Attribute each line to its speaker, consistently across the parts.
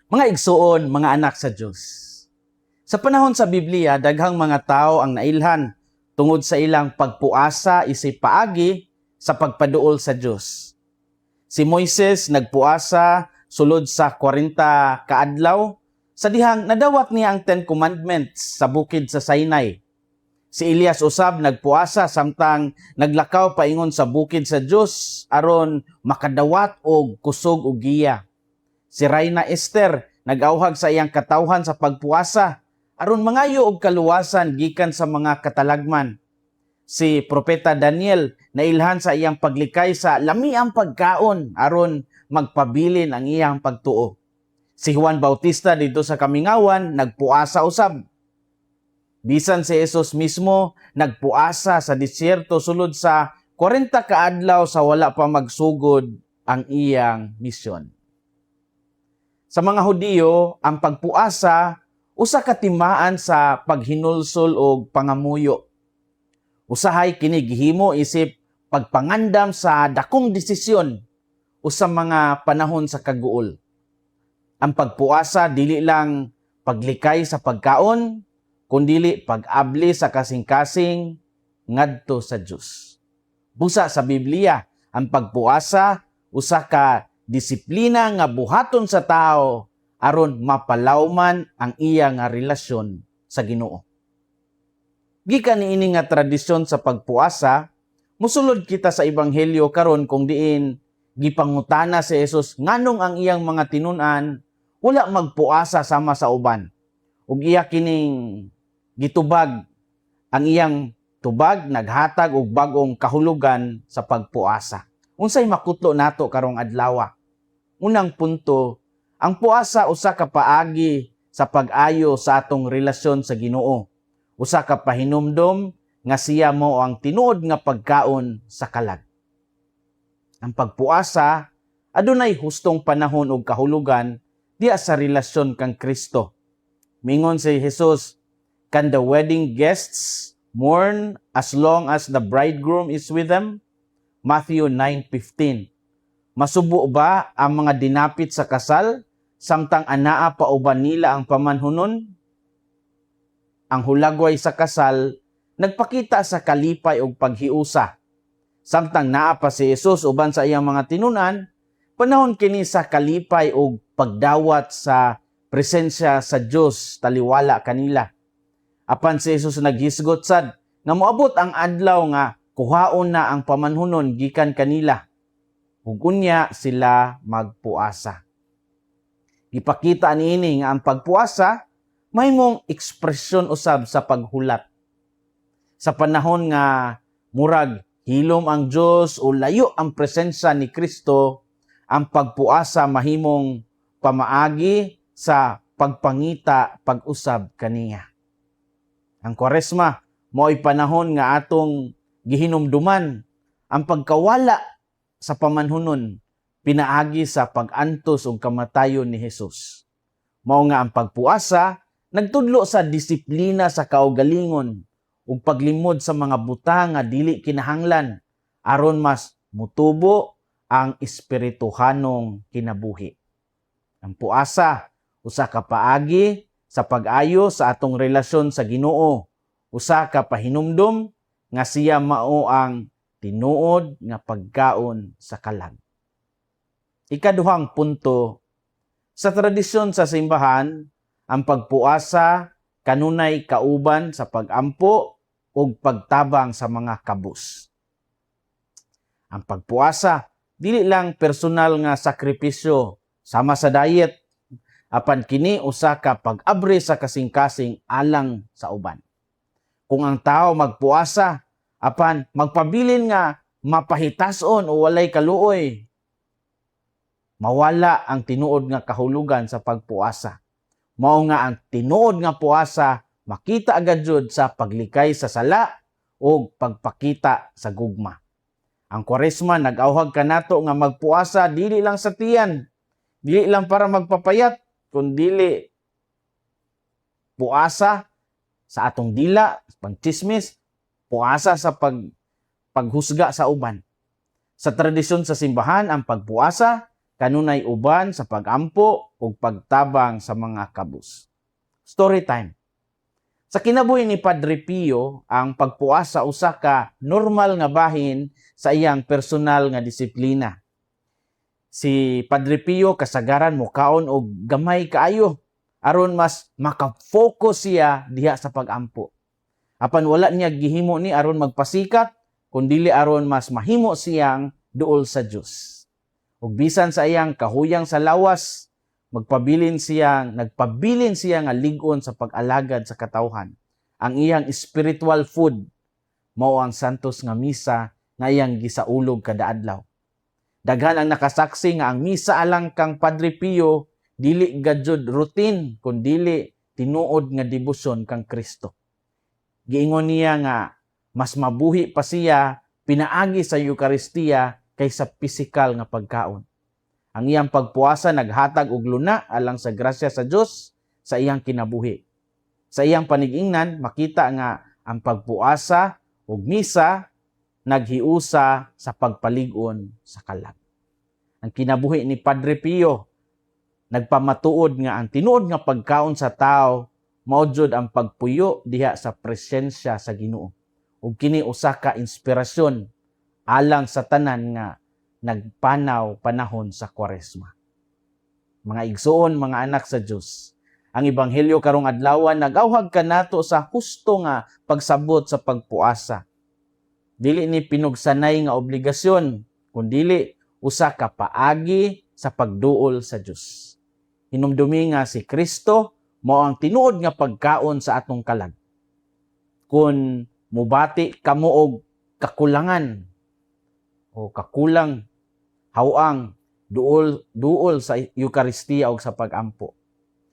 Speaker 1: Mga igsuon, mga anak sa Dios. Sa panahon sa Biblia, daghang mga tao ang nailhan tungod sa ilang pagpuasa isip paagi sa pagpaduol sa Dios. Si Moises nagpuasa sulod sa 40 kaadlaw sa dihang nadawat niya ang Ten Commandments sa bukid sa Sinai. Si Elias usab nagpuasa samtang naglakaw paingon sa bukid sa Dios aron makadawat og kusog og giya. Si Reyna Esther nag-awhag sa iyang katawhan sa pagpuasa aron mangayo og kaluwasan gikan sa mga katalagman. Si Propeta Daniel nailhan sa iyang paglikay sa lamiang pagkaon aron magpabilin ang iyang pagtuo. Si Juan Bautista didto sa kamingawan nagpuasa usab. Bisan si Jesus mismo nagpuasa sa disyerto sulod sa 40 kaadlaw sa wala pa magsugod ang iyang misyon. Sa mga Hudiyo, ang pagpuasa usa ka timaan sa paghinulsol og pangamuyo. Usahay kini gihimo isip pagpangandam sa dakong desisyon o sa mga panahon sa kaguol. Ang pagpuasa dili lang paglikay sa pagkaon, kundili pag-abli sa kasing-kasing ngadto sa Dios. Busa sa Biblia, ang pagpuasa usa ka disiplina nga buhaton sa tao aron mapalawman ang iya nga relasyon sa Ginoo. Gikan niini nga tradisyon sa pagpuasa, musulod kita sa ebanghelyo karon kung diin gipangutana si Jesus nganong ang iyang mga tinun-an wala magpuasa sama sa uban. Ug iya kining gitubag. Ang iyang tubag naghatag og bag-ong kahulugan sa pagpuasa. Unsay makutlo nato karong adlaw? Unang punto, ang puasa usa ka paagi sa pag-ayo sa atong relasyon sa Ginoo. Usa ka pahinumdom nga siya mao ang tinuod nga pagkaon sa kalag. Ang pagpuasa adunay hustong panahon ug kahulugan diya sa relasyon kang Kristo. Mingon si Jesus, "Can the wedding guests mourn as long as the bridegroom is with them?" Matthew 9:15. Masubo ba ang mga dinapit sa kasal samtang anaa pa uban nila ang pamanhunon? Ang hulagway sa kasal nagpakita sa kalipay ug paghiusa. Samtang naa pa si Jesus uban sa iyang mga tinun-an, panahon kini sa kalipay ug pagdawat sa presensya sa Dios taliwala kanila. Apan si Jesus naghisgot sad nga moabot ang adlaw nga kuhaon na ang pamanhunon gikan kanila ug unya sila magpuasa. Gipakita niini nga ang pagpuasa mahimong ekspresyon usab sa paghulat. Sa panahon nga murag hilom ang Dios o layo ang presensya ni Kristo, ang pagpuasa mahimong pamaagi sa pagpangita pag-usab kaniya. Ang Kwaresma mao'y panahon nga atong gihinumduman ang pagkawala sa pamanhunon pinaagi sa pag-antos ug kamatayon ni Jesus. Mao nga ang pagpuasa nagtudlo sa disiplina sa kaugalingon ug paglimod sa mga butang nga dili kinahanglan aron mas mutubo ang espirituhanong kinabuhi. Ang puasa usa ka paagi sa pag-ayo sa atong relasyon sa Ginoo, usa ka pahinumdom nga siya mao ang tinuod nga pagkaon sa kalag. Ikaduhang punto, sa tradisyon sa simbahan, ang pagpuasa kanunay kauban sa pagampo ug pagtabang sa mga kabus. Ang pagpuasa dili lang personal nga sakripisyo sama sa diet, apan kini usa ka pag-abre sa kasing-kasing alang sa uban. Kung ang tao magpuasa apan magpabilin nga mapahitason o walay kaluoy, mawala ang tinuod nga kahulugan sa pagpuasa. Mao nga ang tinuod nga puasa makita agad jud sa paglikay sa sala o pagpakita sa gugma. Ang Kwaresma nag-awhag kanato nga magpuasa dili lang sa tiyan, dili lang para magpapayat, kundili puasa sa atong dila, pagchismis, puasa sa paghusga sa uban. Sa tradisyon sa simbahan, ang pagpuasa Kanunay uban sa pagampo ug pagtabang sa mga kabus. Story time. Sa kinabuhi ni Padre Pio, ang pagpuasa usa ka normal nga bahin sa iyang personal nga disiplina. Si Padre Pio kasagaran mokaon og gamay kaayo aron mas maka-focus siya diha sa pagampo. Apan wala niya gihimo ni aron magpasikat, kundili aron mas mahimo siyang duol sa Dios. Ug bisan sa iyang kahuyang sa lawas, magpabilin siya, nagpabilin siya nga lig-on sa pag-alagad sa katawhan. Ang iyang spiritual food mao ang Santos nga Misa nga iyang gisaulog kada adlaw. Daghan ang nakasaksi nga ang misa alang kang Padre Pio dili gajud routine, kundili tinuod nga debosyon kang Kristo. Giingon niya nga mas mabuhi pa siya pinaagi sa Eukaristiya kaysa pisikal nga pagkaon. Ang iyang pagpuasa naghatag og luna alang sa grasya sa Dios sa iyang kinabuhi. Sa iyang panigingnan, makita nga ang pagpuasa ug misa naghiusa sa pagpalig-on sa kalag. Ang kinabuhi ni Padre Pio nagpamatuod nga ang tinuod nga pagkaon sa tao mao jud ang pagpuyo diha sa presensya sa Ginoo. Ug kini usa ka inspirasyon alang sa tanan nga nagpanaw panahon sa Kwaresma. Mga igsoon, mga anak sa Dios, ang ebanghelyo karong adlaw nag-awhag kanato sa husto nga pagsabot sa pagpuasa. Dili ni pinugsanay nga obligasyon, kundili usa ka paagi sa pagduol sa Dios. Hinumdumi nga si Kristo mao ang tinuod nga pagkaon sa atong kalag. Kung mubati kamo og kakulangan o kakulang, hawang duol duol sa Eukaristiya og sa pagampo.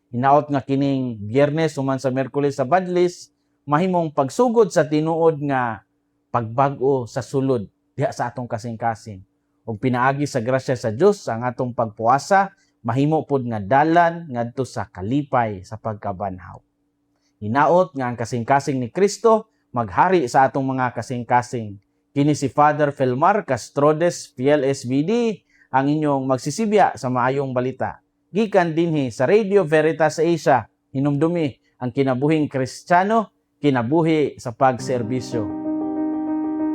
Speaker 1: Hinaot nga kining Biyernes human sa Miyerkules sa Badlis mahimong pagsugod sa tinuod nga pagbag-o sa sulod diha sa atong kasing-kasing. Ug pinaagi sa grasya sa Dios, ang atong pagpuasa mahimo pod nga dalan ngadto sa kalipay sa pagkabanhaw. Hinaot nga ang kasing-kasing ni Kristo maghari sa atong mga kasing-kasing. Kini si Father Felmar Castrodes, PLSVD, ang inyong magsisibya sa maayong balita. Gikan dinhi sa Radio Veritas Asia, hinumdumi ang kinabuhing Kristiyano, kinabuhi sa pagserbisyo.